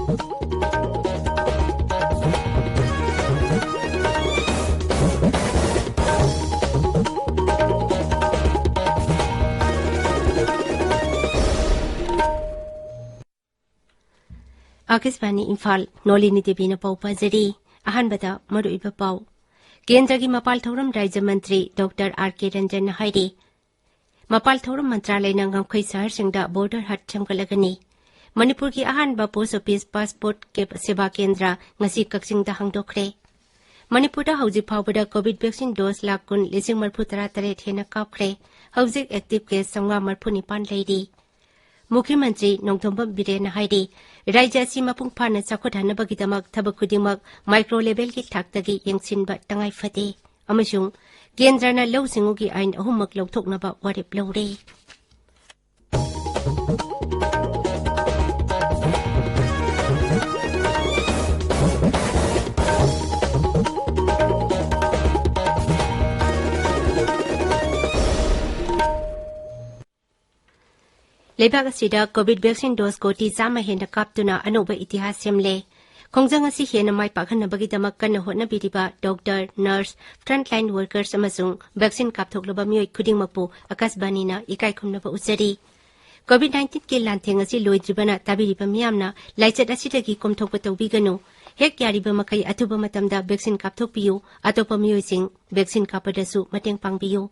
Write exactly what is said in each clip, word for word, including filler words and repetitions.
ꯑꯥꯀꯥꯁꯕꯥꯅꯤ ꯏꯝꯐꯥꯜ, ꯅꯣꯂꯤꯅꯤ ꯗꯦꯕꯤꯅ ꯄꯥꯎ ꯄꯥꯖꯔꯤ꯫ ꯑꯍꯥꯟꯕꯗ ꯃꯔꯨꯑꯣꯏꯕ ꯄꯥꯎ꯫ ꯀꯦꯟꯗ꯭ꯔꯒꯤ ꯃꯄꯥꯜ ꯊꯧꯔꯝ ꯔꯥꯖ꯭ꯌ ꯃꯟꯇ꯭ꯔꯤ ꯗꯣꯛꯇꯔ ꯑꯥꯔ ꯀꯦ ꯔꯟꯖꯟꯅ ꯍꯥꯏꯔꯤ, ꯃꯄꯥꯜ ꯊꯧꯔꯝ ꯃꯟꯇ꯭ꯔꯥꯂꯌꯅ ꯉꯝꯈꯩ ꯁꯍꯔꯁꯤꯡꯗ ꯕꯣꯔꯗꯔ ꯍꯠ ꯁꯦꯝꯒꯠꯂꯒꯅꯤ꯫ ꯃꯅꯤꯄꯨꯔꯒꯤ ꯑꯍꯥꯟꯕ ꯄꯣꯁ ꯑꯣꯐꯤꯁ ꯄꯥꯁꯄꯣꯔꯠ ꯀꯦꯞ ꯁꯦꯕꯥ ꯀꯦꯟꯗ꯭ꯔ ꯉꯁꯤ ꯀꯛꯆꯤꯡꯗ ꯍꯥꯡꯗꯣꯛꯈ꯭ꯔꯦ꯫ ꯃꯅꯤꯄꯨꯔꯗ ꯍꯧꯖꯤꯛ ꯐꯥꯎꯕꯗ ꯀꯣꯚꯤꯗ ꯚꯦꯛꯁꯤꯟ ꯗꯣꯁ ꯂꯥꯈ ꯀꯨꯟ ꯂꯤꯁꯤꯡ ꯃꯔꯤꯐꯨ ꯇꯔꯥ ꯇꯔꯦꯠ ꯍꯦꯟꯅ ꯀꯥꯞꯈ꯭ꯔꯦ꯫ ꯍꯧꯖꯤꯛ ꯑꯦꯛꯇꯤꯚ ꯀꯦꯁ ꯆꯥꯝꯃꯉꯥ ꯃꯔꯤꯐꯨ ꯅꯤꯄꯥꯟ ꯂꯩꯔꯤ꯫ ꯃꯨꯈ꯭ꯌ ꯃꯟꯇ꯭ꯔꯤ ꯅꯣꯡꯊꯣꯝꯕꯝ ꯕꯤꯔꯦꯟꯅ ꯍꯥꯏꯔꯤ, ꯔꯥꯖ꯭ꯌ ꯑꯁꯤ ꯃꯄꯨꯡ ꯐꯥꯅ ꯆꯥꯎꯈꯠꯍꯟꯅꯕꯒꯤꯗꯃꯛ ꯊꯕꯛ ꯈꯨꯗꯤꯡꯃꯛ ꯃꯥꯏꯀ꯭ꯔꯣ ꯂꯦꯚꯦꯜꯒꯤ ꯊꯥꯛꯇꯒꯤ ꯌꯦꯡꯁꯤꯟꯕ ꯇꯉꯥꯏ ꯐꯗꯦ ꯑꯃꯁꯨꯡ ꯀꯦꯟꯗ꯭ꯔꯅ ꯂꯧꯎ ꯁꯤꯡꯎꯒꯤ ꯑꯥꯏꯟ ꯑꯍꯨꯝꯃꯛ ꯂꯧꯊꯣꯛꯅꯕ ꯋꯥꯔꯦꯞ ꯂꯧꯔꯦ꯫ ꯂꯩꯕꯥꯛ ꯑꯁꯤꯗ ꯀꯣꯚꯤꯗ ꯚꯦꯛꯁꯤꯟ ꯗꯣꯁ ꯀꯣꯇꯤ ꯆꯥꯝꯃ ꯍꯦꯟꯅ ꯀꯥꯞꯇꯨꯅ ꯑꯅꯧꯕ ꯏꯇꯤꯍꯥꯁ ꯁꯦꯝꯂꯦ꯫ ꯈꯣꯡꯖꯪ ꯑꯁꯤ ꯍꯦꯟꯅ ꯃꯥꯏ ꯄꯥꯛꯍꯟꯅꯕꯒꯤꯗꯃꯛ ꯀꯟꯅ ꯍꯣꯠꯅꯕꯤꯔꯤꯕ ꯗꯣꯛꯇꯔ, ꯅꯔꯁ, ꯐ꯭ꯔꯟꯠꯂꯥꯏꯟ ꯋꯥꯔꯀꯔꯁ ꯑꯃꯁꯨꯡ ꯚꯦꯛꯁꯤꯟ ꯀꯥꯞꯊꯣꯛꯂꯕ ꯃꯤꯑꯣꯏ ꯈꯨꯗꯤꯡꯃꯛꯄꯨ ꯑꯥꯀꯥꯁꯕꯥꯅꯤꯅ ꯏꯀꯥꯏ ꯈꯨꯝꯅꯕ ꯎꯠꯆꯔꯤ꯫ ꯀꯣꯚꯤꯗ ꯅꯥꯏꯟꯇꯤꯟꯒꯤ ꯂꯥꯟꯊꯦꯡ ꯑꯁꯤ ꯂꯣꯏꯗ꯭ꯔꯤꯕꯅ ꯇꯥꯕꯤꯔꯤꯕ ꯃꯤꯌꯥꯝꯅ ꯂꯥꯏꯆꯠ ꯑꯁꯤꯗꯒꯤ ꯀꯣꯝꯊꯣꯛꯄ ꯇꯧꯕꯤꯒꯅꯨ꯫ ꯍꯦꯛ ꯌꯥꯔꯤꯕ ꯃꯈꯩ ꯑꯊꯨꯕ ꯃꯇꯝꯗ ꯚꯦꯛꯁꯤꯟ ꯀꯥꯞꯊꯣꯛꯄꯤꯌꯨ꯫ ꯑꯇꯣꯞꯄ ꯃꯤꯑꯣꯏꯁꯤꯡ ꯚꯦꯛꯁꯤꯟ ꯀꯥꯞꯄꯗꯁꯨ ꯃꯇꯦꯡ ꯄꯥꯡꯕꯤꯌꯨ꯫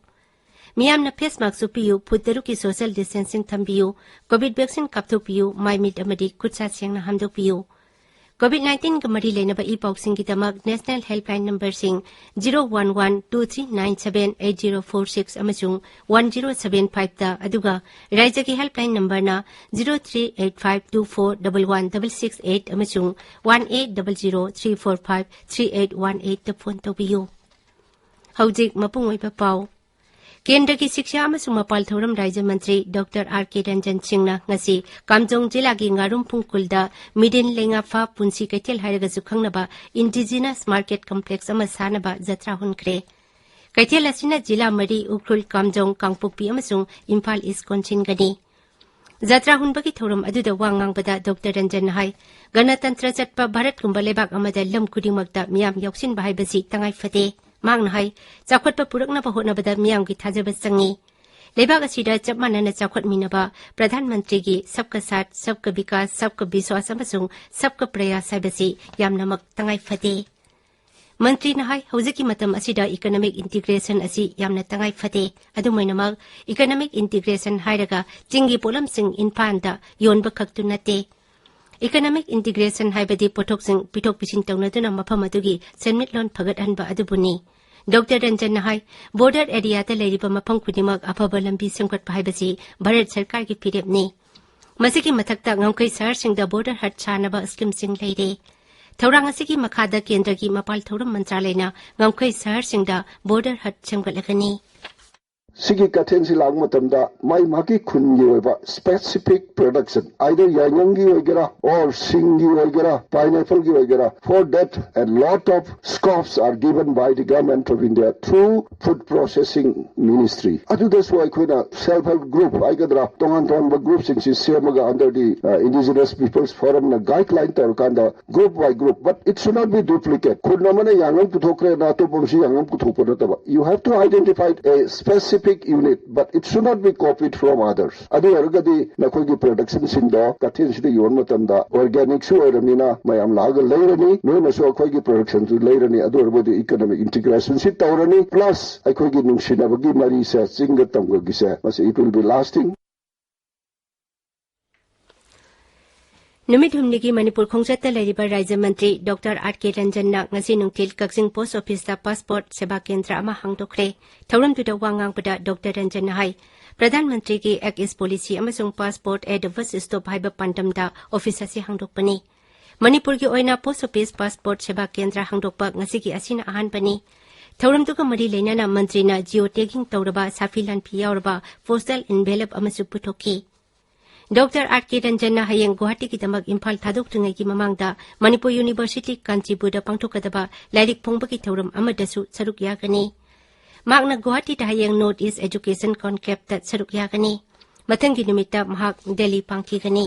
ꯃꯤꯌꯥꯝꯅ ꯐꯦꯁ ꯃꯥꯁꯛ ꯎꯞꯄꯤꯌꯨ, ꯐꯨꯠ ꯇꯔꯨꯛꯀꯤ ꯁꯣꯁꯤꯌꯦꯜ ꯗꯤꯁꯇꯦꯟꯁꯤꯡ ꯊꯝꯕꯤꯌꯨ, ꯀꯣꯚꯤꯗ ꯚꯦꯛꯁꯤꯟ ꯀꯥꯞꯊꯣꯛꯄꯤꯌꯨ, ꯃꯥꯏ ꯃꯤꯠ ꯑꯃꯗꯤ ꯈꯨꯠ ꯁꯥ ꯁꯦꯡꯅ ꯍꯥꯝꯗꯣꯛꯄꯤꯌꯨ꯫ ꯀꯣꯚꯤꯗ ꯅꯥꯏꯟꯇꯤꯟꯒ ꯃꯔꯤ ꯂꯩꯅꯕ ꯏ ꯄꯥꯎꯁꯤꯡꯒꯤꯗꯃꯛ ꯅꯦꯁꯅꯦꯜ ꯍꯦꯜꯞꯂꯥꯏꯟ ꯅꯝꯕꯔꯁꯤꯡ zero one one two three nine seven eight zero four six ꯑꯃꯁꯨꯡ ꯋꯥꯟ ꯖꯤꯔꯣ ꯁꯚꯦꯟ ꯐꯥꯏꯚꯇ, ꯑꯗꯨꯒ ꯔꯥꯏꯖ꯭ꯌꯒꯤ ꯍꯦꯜꯞꯂꯥꯏꯟ ꯅꯝꯕꯔꯅ zero three eight five two four double one double six eight ꯑꯃꯁꯨꯡ one eight double zero three four five three eight one ꯑꯩꯠꯇ phone ꯇꯧꯕꯤꯌꯨ꯫ ꯍꯧꯖꯤꯛ ꯃꯄꯨꯡ ꯑꯣꯏꯕ ꯄꯥꯎ꯫ ꯀꯦꯟꯗ꯭ꯔꯒꯤ ꯁꯤꯛꯁꯥ ꯑꯃꯁꯨꯡ ꯃꯄꯥꯜ ꯊꯧꯔꯝ ꯔꯥꯖ꯭ꯌ ꯃꯟꯇ꯭ꯔꯤ ꯗꯣꯛꯇꯔ ꯑꯥꯔ ꯀꯦ ꯔꯟꯖꯟ ꯁꯤꯡꯅ ꯉꯁꯤ ꯀꯥꯝꯖꯣꯡ ꯖꯤꯂꯥꯒꯤ ꯉꯥꯔꯨꯝ ꯄꯨꯡꯀꯨꯜꯗ ꯃꯤꯔꯤꯟ ꯂꯩꯉꯥꯐꯥ ꯄꯨꯟꯁꯤ ꯀꯩꯊꯦꯜ ꯍꯥꯏꯔꯒꯁꯨ ꯈꯪꯅꯕ ꯏꯟꯗꯤꯖꯤꯅꯁ ꯃꯥꯔꯀꯦꯠ ꯀꯝꯄ꯭ꯂꯦꯛꯁ ꯑꯃ ꯁꯥꯅꯕ ꯖꯇ꯭ꯔꯥ ꯍꯨꯟꯈ꯭ꯔꯦ꯫ ꯀꯩꯊꯦꯜ ꯑꯁꯤꯅ ꯖꯤꯂꯥ ꯃꯔꯤ, ꯎꯈ꯭ꯔꯨꯜ, ꯀꯥꯝꯖꯣꯡ, ꯀꯥꯡꯄꯣꯛꯄꯤ ꯑꯃꯁꯨꯡ ꯏꯝꯐꯥꯜ ꯏꯁ ꯀꯣꯟꯁꯤꯟꯒꯅꯤ꯫ ꯖꯇ꯭ꯔꯥ ꯍꯨꯟꯕꯒꯤ ꯊꯧꯔꯝ ꯑꯗꯨꯗ ꯋꯥ ꯉꯥꯡꯕꯗ ꯗꯣꯛꯇꯔ ꯔꯟꯖꯟꯅ ꯍꯥꯏ, ꯒꯅꯇꯟꯇ꯭ꯔ ꯆꯠꯄ ꯚꯥꯔꯠꯀꯨꯝꯕ ꯂꯩꯕꯥꯛ ꯑꯃꯗ ꯂꯝ ꯈꯨꯗꯤꯡꯃꯛꯇ ꯃꯤꯌꯥꯝ ꯌꯥꯎꯁꯤꯟꯕ ꯍꯥꯏꯕꯁꯤ ꯇꯉꯥꯏ ꯐꯗꯦ꯫ ꯃꯍꯥꯛꯅ ꯍꯥꯏ, ꯆꯥꯎꯈꯠꯄ ꯄꯨꯔꯛꯅꯕ ꯍꯣꯠꯅꯕꯗ ꯃꯤꯌꯥꯝꯒꯤ ꯊꯥꯖꯕ ꯆꯪꯏ꯫ ꯂꯩꯕꯥꯛ ꯑꯁꯤꯗ ꯆꯞ ꯃꯥꯟꯅꯅ ꯆꯥꯎꯈꯠꯃꯤꯟꯅꯕ ꯄ꯭ꯔꯙꯥꯟ ꯃꯟꯇ꯭ꯔꯤꯒꯤ ꯁꯕꯀꯥ ꯁꯥꯊ, ꯁꯕꯀꯥ ꯕꯤꯀꯥꯁ, ꯁꯕꯀꯥ ꯕꯤꯁ꯭ꯋꯥꯁ ꯑꯃꯁꯨꯡ ꯁꯕꯀꯥ ꯄ꯭ꯔꯌꯥꯁ ꯍꯥꯏꯕꯁꯤ ꯌꯥꯝꯅꯃꯛ ꯇꯉꯥꯏ ꯐꯗꯦ꯫ ꯃꯟꯇ꯭ꯔꯤꯅ ꯍꯥꯏ, ꯍꯧꯖꯤꯛꯀꯤ ꯃꯇꯝ ꯑꯁꯤꯗ economic integration ꯑꯁꯤ ꯌꯥꯝꯅ ꯇꯉꯥꯏ ꯐꯗꯦ꯫ ꯑꯗꯨꯝ ꯑꯣꯏꯅꯃꯛ, economic integration ꯍꯥꯏꯔꯒ ꯆꯤꯡꯒꯤ ꯄꯣꯠꯂꯝꯁꯤꯡ ꯏꯝꯐꯥꯜꯗ ꯌꯣꯟꯕ ꯈꯛꯇꯨ ꯅꯠꯇꯦ꯫ Economic integration ꯍꯥꯏꯕꯗꯤ ꯄꯣꯠꯊꯣꯛꯁꯤꯡ ꯄꯤꯊꯣꯛ ꯄꯤꯁꯤꯟ ꯇꯧꯅꯗꯨꯅ ꯃꯐꯝ ꯑꯗꯨꯒꯤ ꯁꯦꯟꯃꯤꯠꯂꯣꯟ ꯐꯒꯠꯍꯟꯕ ꯑꯗꯨꯕꯨꯅꯤ꯫ ꯗꯣꯛꯇꯔ ꯔꯟꯖꯟꯅ ꯍꯥꯏ, ꯕꯣꯔꯗꯔ ꯑꯦꯔꯤꯌꯥꯗ ꯂꯩꯔꯤꯕ ꯃꯐꯝ ꯈꯨꯗꯤꯡꯃꯛ ꯑꯐꯕ ꯂꯝꯕꯤ ꯁꯦꯝꯒꯠꯄ ꯍꯥꯏꯕꯁꯤ ꯚꯥꯔꯠ ꯁꯔꯀꯥꯔꯒꯤ ꯐꯤꯔꯦꯞꯅꯤ꯫ ꯃꯁꯤꯒꯤ ꯃꯊꯛꯇ ꯉꯝꯈꯩ ꯁꯍꯔꯁꯤꯡꯗ ꯕꯣꯔꯗꯔ ꯍꯠ ꯁꯥꯅꯕ ꯁ꯭ꯀꯤꯝꯁꯤꯡ ꯂꯩꯔꯦ꯫ ꯊꯧꯔꯥꯡ ꯑꯁꯤꯒꯤ ꯃꯈꯥꯗ ꯀꯦꯟꯗ꯭ꯔꯒꯤ ꯃꯄꯥꯜ ꯊꯧꯔꯝ ꯃꯟꯇ꯭ꯔꯥꯂꯌꯅ ꯉꯝꯈꯩ ꯁꯍꯔꯁꯤꯡꯗ ꯕꯣꯔꯗꯔ ꯍꯠ ꯁꯦꯝꯒꯠꯂꯒꯅꯤ꯫ ꯁꯤꯒꯤ ꯀꯩꯊꯦꯜꯁꯤ ꯂꯥꯛꯄ ꯃꯇꯝꯗ ꯃꯥꯏ ꯃꯥꯒꯤ ꯈꯨꯟꯒꯤ ꯑꯣꯏꯕ specific production, either ꯌꯥꯏꯉꯪꯒꯤ ꯑꯣꯏꯒꯦꯔꯥ or ꯁꯤꯡꯒꯤ ꯑꯣꯏꯒꯦꯔꯥ, pineappleꯒꯤ ꯑꯣꯏꯒꯦꯔꯥ, for that a lot of scopes are given by the Government of India through Food Processing Ministry. ꯑꯗꯨꯗꯁꯨ ꯑꯩꯈꯣꯏꯅ self help group ꯍꯥꯏꯒꯗ꯭ꯔꯥ, ꯇꯣꯉꯥꯟ ꯇꯣꯉꯥꯟꯕ groupꯁꯤꯡꯁꯤ ꯁꯦꯝꯃꯒ under the, uh, Indigenous Peoples Forumꯅ guideline ꯇꯧꯔꯀꯥꯟꯗ group by group, but it should not be duplicate. ꯈꯨꯟ ꯑꯃꯅ ꯌꯥꯉꯪ ꯄꯨꯊꯣꯛꯈ꯭ꯔꯦꯅ ꯑꯇꯣꯞꯄ ꯑꯃꯁꯨ ꯌꯥꯉꯪ ꯄꯨꯊꯣꯛꯄ ꯅꯠꯇꯕ, you have to identify a specific unit, but it should not be copied from others. ꯑꯗꯨ ꯑꯣꯏꯔꯒꯗꯤ ꯅꯈꯣꯏꯒꯤ productionꯁꯤꯡꯗꯣ ꯀꯩꯊꯦꯜꯁꯤꯗ ꯌꯣꯟꯕ ꯃꯇꯝꯗ organicꯁꯨ ꯑꯣꯏꯔꯕꯅꯤꯅ ꯃꯌꯥꯝ ꯂꯥꯛꯑꯒ ꯂꯩꯔꯅꯤ, ꯅꯣꯏꯅꯁꯨ ꯑꯩꯈꯣꯏꯒꯤ productionꯁꯨ ꯂꯩꯔꯅꯤ꯫ ꯑꯗꯨ ꯑꯣꯏꯔꯕꯗꯤ economic integrationꯁꯤ ꯇꯧꯔꯅꯤ, plus ꯑꯩꯈꯣꯏꯒꯤ ꯅꯨꯡꯁꯤꯅꯕꯒꯤ ꯃꯔꯤꯁꯦ ꯆꯤꯡꯒ ꯇꯝꯒꯒꯤꯁꯦ, ꯃꯁꯤ it will be lasting. ꯅꯨꯃꯤꯠ ꯍꯨꯝꯅꯤꯒꯤ ꯃꯅꯤꯄꯨꯔ ꯈꯣꯡꯆꯠꯇ ꯂꯩꯔꯤꯕ ꯔꯥꯖ꯭ꯌ ꯃꯟꯇ꯭ꯔꯤ ꯗꯣꯛꯇꯔ ꯑꯥꯔ ꯀꯦ ꯔꯟꯖꯟꯅ ꯉꯁꯤ ꯅꯨꯡꯊꯤꯜ ꯀꯛꯆꯤꯡ ꯄꯣꯁꯠ ꯑꯣꯐꯤꯁꯇ ꯄꯥꯁꯄꯣꯔꯠ ꯁꯦꯕꯥ ꯀꯦꯟꯗ꯭ꯔ ꯑꯃ ꯍꯥꯡꯗꯣꯛꯈ꯭ꯔꯦ꯫ ꯊꯧꯔꯝꯗꯨꯗ ꯋꯥ ꯉꯥꯡꯕꯗ ꯗꯣꯛꯇꯔ ꯔꯟꯖꯟꯅ ꯍꯥꯏ, ꯄ꯭ꯔꯙꯥꯟ ꯃꯟꯇ꯭ꯔꯤꯒꯤ ꯑꯦꯛ ꯏꯁ ꯄꯣꯂꯤꯁꯤ ꯑꯃꯁꯨꯡ ꯄꯥꯁꯄꯣꯔꯠ ꯑꯦꯠ ꯕꯁ ꯁ꯭ꯇꯣꯞ ꯍꯥꯏꯕ ꯄꯥꯟꯗꯝꯗ ꯑꯣꯐꯤꯁ ꯑꯁꯤ ꯍꯥꯡꯗꯣꯛꯄꯅꯤ꯫ ꯃꯅꯤꯄꯨꯔꯒꯤ ꯑꯣꯏꯅ ꯄꯣꯁꯠ ꯑꯣꯐꯤꯁ ꯄꯥꯁꯄꯣꯔꯠ ꯁꯦꯕꯥ ꯀꯦꯟꯗ꯭ꯔ ꯍꯥꯡꯗꯣꯛꯄ ꯉꯁꯤꯒꯤ ꯑꯁꯤꯅ ꯑꯍꯥꯟꯕꯅꯤ꯫ ꯊꯧꯔꯝꯗꯨꯒ ꯃꯔꯤ ꯂꯩꯅꯅ ꯃꯟꯇ꯭ꯔꯤꯅ ꯖꯤꯑꯣ ꯇꯦꯒꯤꯡ ꯇꯧꯔꯕ ꯁꯥꯐꯤ ꯂꯥꯟꯐꯤ ꯌꯥꯎꯔꯕ ꯄꯣꯁꯇꯦꯜ ꯏꯟꯚꯦꯂꯞ ꯑꯃꯁꯨ ꯄꯨꯊꯣꯛꯈꯤ꯫ ꯗꯣꯛꯇꯔ ꯑꯥꯔ ꯀꯦ ꯔꯟꯖꯟꯅ ꯍꯌꯦꯡ ꯒꯨꯋꯥꯍꯥꯇꯤꯒꯤꯗꯃꯛ ꯏꯝꯐꯥꯜ ꯊꯥꯗꯣꯛꯇ꯭ꯔꯤꯉꯩꯒꯤ ꯃꯃꯥꯡꯗ ꯃꯅꯤꯄꯨꯔ ꯌꯨꯅꯤꯚꯔꯁꯤꯇꯤ ꯀꯥꯟꯆꯤꯄꯨꯔꯗ ꯄꯥꯡꯊꯣꯛꯀꯗꯕ ꯂꯥꯏꯔꯤꯛ ꯐꯣꯡꯕꯒꯤ ꯊꯧꯔꯝ ꯑꯃꯗꯁꯨ ꯁꯔꯨꯛ ꯌꯥꯒꯅꯤ꯫ ꯃꯍꯥꯛꯅ ꯒꯨꯋꯥꯍꯥꯇꯤꯗ ꯍꯌꯦꯡ North East Education Conclaveꯇ ꯁꯔꯨꯛ ꯌꯥꯒꯅꯤ꯫ ꯃꯊꯪꯒꯤ ꯅꯨꯃꯤꯠꯇ ꯃꯍꯥꯛ ꯗꯦꯜꯂꯤ ꯄꯥꯡꯈꯤꯒꯅꯤ꯫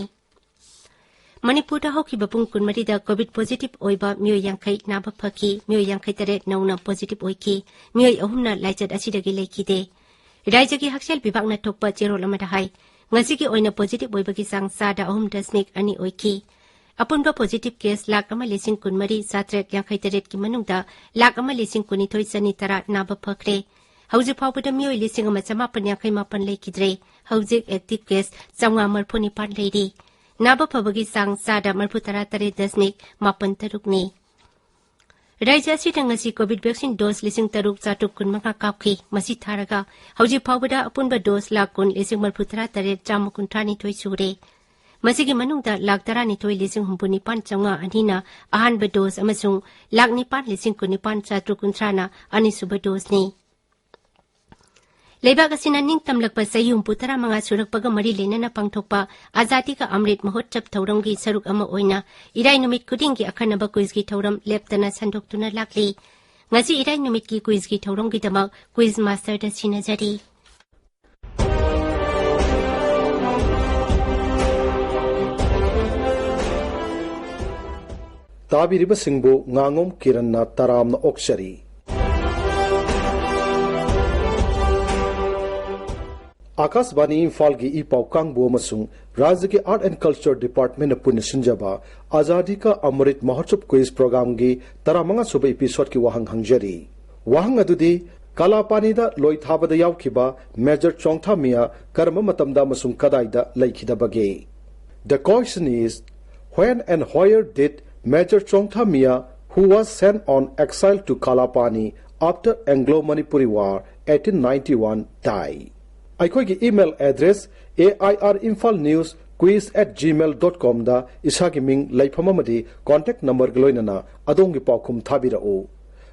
ꯃꯅꯤꯄꯨꯔꯗ ꯍꯧꯈꯤꯕ ꯄꯨꯡ ꯀꯨꯟꯃꯔꯤꯗ ꯀꯣꯚꯤꯗ ꯄꯣꯖꯤꯇꯤꯚ ꯑꯣꯏꯕ ꯃꯤꯑꯣꯏ ꯌꯥꯡꯈꯩ ꯅꯥꯕ ꯐꯈꯤ, ꯃꯤꯑꯣꯏ ꯌꯥꯡꯈꯩ ꯇꯔꯦꯠ ꯅꯧꯅ ꯄꯣꯖꯤꯇꯤꯚ ꯑꯣꯏꯈꯤ, ꯃꯤꯑꯣꯏ ꯑꯍꯨꯝꯅ ꯂꯥꯏꯆꯠ ꯑꯁꯤꯗꯒꯤ ꯂꯩꯈꯤꯗꯦ꯫ ꯔꯥꯏꯖ꯭ꯌꯒꯤ ꯍꯛꯁꯦꯜ ꯕꯤꯚꯥꯒꯅ ꯊꯣꯛꯄ ꯆꯦꯔꯣꯜ ꯑꯃꯗ ꯍꯥꯏ, ꯉꯁꯤꯒꯤ ꯑꯣꯏꯅ ꯄꯣꯖꯤꯇꯤꯚ ꯑꯣꯏꯕꯒꯤ ꯆꯥꯡ ꯆꯥꯗ ꯑꯍꯨꯝ ꯗꯁꯃꯤꯛ ꯑꯅꯤ ꯑꯣꯏꯈꯤ꯫ ꯑꯄꯨꯟꯕ ꯄꯣꯖꯤꯇꯤꯚ ꯀꯦꯁ ꯂꯥꯈ ꯑꯃ ꯂꯤꯁꯤꯡ ꯀꯨꯟꯃꯔꯤ ꯆꯥꯇ꯭ꯔꯦꯠ ꯌꯥꯡꯈꯩ ꯇꯔꯦꯠꯀꯤ ꯃꯅꯨꯡꯗ ꯂꯥꯈ ꯑꯃ ꯂꯤꯁꯤꯡ ꯀꯨꯟꯅꯤꯊꯣꯏ ꯆꯅꯤ ꯇꯔꯥ ꯅꯥꯕ ꯐꯈ꯭ꯔꯦ꯫ ꯍꯧꯖꯤꯛ ꯐꯥꯎꯕꯗ ꯃꯤꯑꯣꯏ ꯂꯤꯁꯤꯡ ꯑꯃ ꯆꯃꯥꯄꯟ ꯌꯥꯡꯈꯩ ꯃꯥꯄꯟ ꯂꯩꯈꯤꯗ꯭ꯔꯦ꯫ ꯍꯧꯖꯤꯛ ꯑꯦꯛꯇꯤꯚ ꯀꯦꯁ ꯆꯥꯝꯃꯉꯥ ꯃꯔꯤꯐꯨ ꯅꯤꯄꯥꯟ ꯂꯩꯔꯤ꯫ ꯅꯥꯕ ꯐꯕꯒꯤ ꯆꯥꯡ ꯆꯥꯗ ꯃꯔꯤꯐꯨ ꯇꯔꯥ ꯇꯔꯦꯠ ꯗꯁꯃꯤꯛ ꯃꯥꯄꯟ ꯇꯔꯨꯛꯅꯤ꯫ ꯔꯥꯏꯖ꯭ꯌ ꯑꯁꯤꯗ ꯉꯁꯤ ꯀꯣꯚꯤꯗ ꯚꯦꯛꯁꯤꯟ ꯗꯣꯁ ꯂꯤꯁꯤꯡ ꯇꯔꯨꯛ ꯆꯥꯇ꯭ꯔꯨꯛ ꯀꯨꯟꯃꯉꯥ ꯀꯥꯞꯈꯤ꯫ ꯃꯁꯤ ꯊꯥꯔꯒ ꯍꯧꯖꯤꯛ ꯐꯥꯎꯕꯗ ꯑꯄꯨꯟꯕ ꯗꯣꯁ ꯂꯥꯈ ꯀꯨꯟ ꯂꯤꯁꯤꯡ ꯃꯔꯤꯐꯨ ꯇꯔꯥ ꯇꯔꯦꯠ ꯆꯥꯝꯃ ꯀꯨꯟꯊ꯭ꯔꯥ ꯅꯤꯊꯣꯏ ꯁꯨꯔꯦ꯫ ꯃꯁꯤꯒꯤ ꯃꯅꯨꯡꯗ ꯂꯥꯈ ꯇꯔꯥꯅꯤꯊꯣꯏ ꯂꯤꯁꯤꯡ ꯍꯨꯝꯐꯨ ꯅꯤꯄꯥꯟ ꯆꯥꯝꯃꯉꯥ ꯑꯅꯤꯅ ꯑꯍꯥꯟꯕ ꯗꯣꯁ ꯑꯃꯁꯨꯡ ꯂꯥꯈ ꯅꯤꯄꯥꯟ ꯂꯤꯁꯤꯡ ꯀꯨꯟꯅꯤꯄꯥꯟ ꯆꯥꯇ꯭ꯔꯨꯛ ꯀꯨꯟꯊ꯭ꯔꯥꯅ ꯑꯅꯤꯁꯨꯕ ꯗꯣꯁꯅꯤ꯫ ꯂꯩꯕꯥꯛ ꯑꯁꯤꯅ ꯅꯤꯡꯇꯝꯂꯛꯄ ꯆꯍꯤ ꯍꯨꯝꯐꯨ ꯇꯔꯥꯃꯉꯥ ꯁꯨꯔꯛꯄꯒ ꯃꯔꯤ ꯂꯩꯅꯅ ꯄꯥꯡꯊꯣꯛꯄ ꯑꯖꯥꯗꯤ ꯀꯥ ꯑꯃ꯭ꯔꯤꯠ ꯃꯍꯣꯠꯁꯕ ꯊꯧꯔꯝꯒꯤ ꯁꯔꯨꯛ ꯑꯃ ꯑꯣꯏꯅ ꯏꯔꯥꯏ ꯅꯨꯃꯤꯠ ꯈꯨꯗꯤꯡꯒꯤ ꯑꯈꯟꯅꯕ ꯀꯨꯏꯖꯒꯤ ꯊꯧꯔꯝ ꯂꯦꯞꯇꯅ ꯁꯟꯗꯣꯛꯇꯨꯅ ꯂꯥꯛꯂꯤ꯫ ꯉꯁꯤ ꯏꯔꯥꯏ ꯅꯨꯃꯤꯠꯀꯤ ꯀꯨꯏꯖꯒꯤ ꯊꯧꯔꯝꯒꯤꯗꯃꯛ ꯀꯨꯏꯖ ꯃꯥꯁꯇꯔꯗ ꯁꯤꯟꯅꯖꯔꯤ꯫ ꯇꯥꯕꯤꯔꯤꯕꯁꯤꯡꯕꯨ ꯉꯥꯉꯣꯝ ꯀꯤꯔꯟꯅ ꯇꯔꯥꯝꯅ ꯑꯣꯛꯆꯔꯤ꯫ ꯑꯥꯀꯥꯁꯕꯥꯅꯤ ꯏꯝꯐꯥꯜꯒꯤ ꯏ ꯄꯥꯎ ꯀꯥꯡꯕꯨ ꯑꯃꯁꯨꯡ ꯔꯥꯖ꯭ꯌꯒꯤ ꯑꯥꯔꯠ ꯑꯦꯟ ꯀꯜꯆꯔ ꯗꯤꯄꯥꯔꯠꯃꯦꯟꯅ ꯄꯨꯟꯅ ꯁꯤꯟꯖꯕ ꯑꯖꯥꯗꯤ ꯀꯥ ꯑꯃ꯭ꯔꯤꯠ ꯃꯍꯣꯠꯁꯕ ꯀ꯭ꯋꯤꯖ ꯄ꯭ꯔꯣꯒ꯭ꯔꯥꯝꯒꯤ ꯇꯔꯥꯃꯉꯥ ꯁꯨꯕ ꯏꯄꯤꯁꯣꯗꯀꯤ ꯋꯥꯍꯪ ꯍꯪꯖꯔꯤ꯫ ꯋꯥꯍꯪ ꯑꯗꯨꯗꯤ, ꯀꯥꯂꯥꯄꯥꯅꯤꯗ ꯂꯣꯏ ꯊꯥꯕꯗ ꯌꯥꯎꯈꯤꯕ ꯃꯦꯖꯔ ꯆꯣꯡꯊꯥ ꯃꯤꯌꯥ ꯀꯔꯝꯕ ꯃꯇꯝꯗ ꯑꯃꯁꯨꯡ ꯀꯗꯥꯏꯗ ꯂꯩꯈꯤꯗꯕꯒꯦ? The question is, when and where did Major Chongtha Mia, who was sent on exile to Kalapani after Anglo-Manipuri War eighteen ninety-one, die? ꯑꯩꯈꯣꯏꯒꯤ email address A I R Imphal News Quiz at gmail dot com ꯗ ꯏꯁꯥꯒꯤ ꯃꯤꯡ, ꯂꯩꯐꯝ ꯑꯃꯗꯤ contact number ꯒ ꯂꯣꯏꯅꯅ ꯑꯗꯣꯝꯒꯤ ꯄꯥꯎꯈꯨꯝ ꯊꯥꯕꯤꯔꯛꯎ꯫